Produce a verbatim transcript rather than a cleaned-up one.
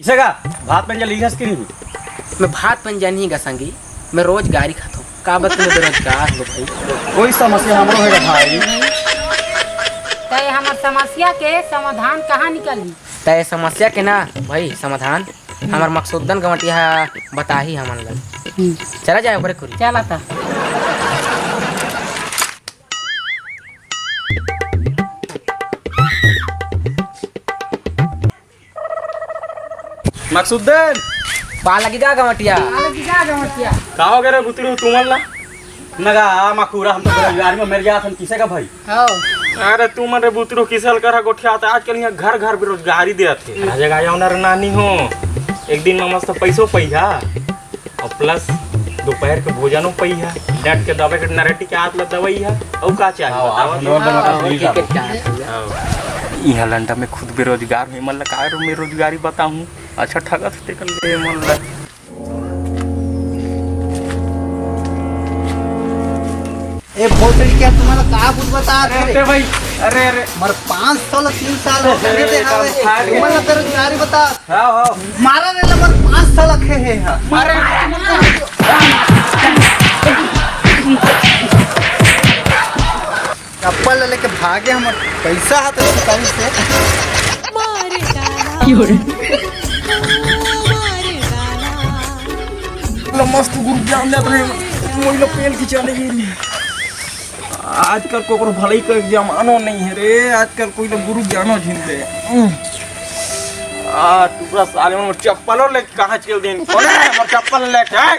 इसे का भात पंजा लिखस कि नहीं? मैं भात पंजा नहीं गा संगी, मैं रोज गारी खाथों। का बत में बेरोजगार हो भाई? कोई समस्या हमरो हेगा भाई। तय हमर समस्या के समाधान कहाँ निकलही? तय समस्या के ना भाई समाधान हमर मकसूदन गवटिया बताही हमन ला। चला जाए ओकरे कुरी। चला ता। मकसूदन। पा लगी गा गवटिया। पा लगी गा गवटिया। का हो गे रे बुतरू तुमन ला? नगा मखूरा, हम तो बेरोजगारी में मर जात हन, किसे का भाई? हो। अरे तुमन रे बुतरू किसल कर गोठिया, त आजकल यहाँ घर घर बेरोजगारी देत हे। आ जगह आयो ना रे नानी हो, एक दिन में मस्त पैसो पैहा। अउ प्लस दोपहर के भोजनो पइहा, डट के दबे के नरेटी के हाथ ल दवइहा, अउ का चाही हाँ, बतावा आप तो? नंबर बना हाँ, के ठीक है, हाँ। इहाँ लंडा में खुद बेरोजगार हूँ, एमन ल का रो मैं रोजगारी बताहूँ? अच्छा ठगत तेकर ले एमन ल। ए भोसड़ी, क्या तुम्हारा का कुछ बता अरे, रहे? अरे भाई, अरे, अरे। मर पाँच सौ ल तीन साल हो गए अरे, थे, हाँ, भाई। फाड़ गया। तुम्हारा बेरोजगारी बता। हाँ, हाँ। मारा रे लबर पाँच सौ लखे हे हा। मारे। चप्पल ले लेके भागे हमर पैसा हाथ में निकाली से। मारे गाना। क्यों रे? मारे गाना। लो मस्त गुरु ज्ञान देत रहे, मोई लो पेल खिंचा ले गिरी। आजकल कोकरो भलाई का जमानो नहीं है रे, आजकल कोई लोग गुरु ज्ञानो झिन दे। आ, टुकड़ा साले मन चप्पलो लेके कहाँ चल दिन? कौन है हमर चप्पल लेके? आय?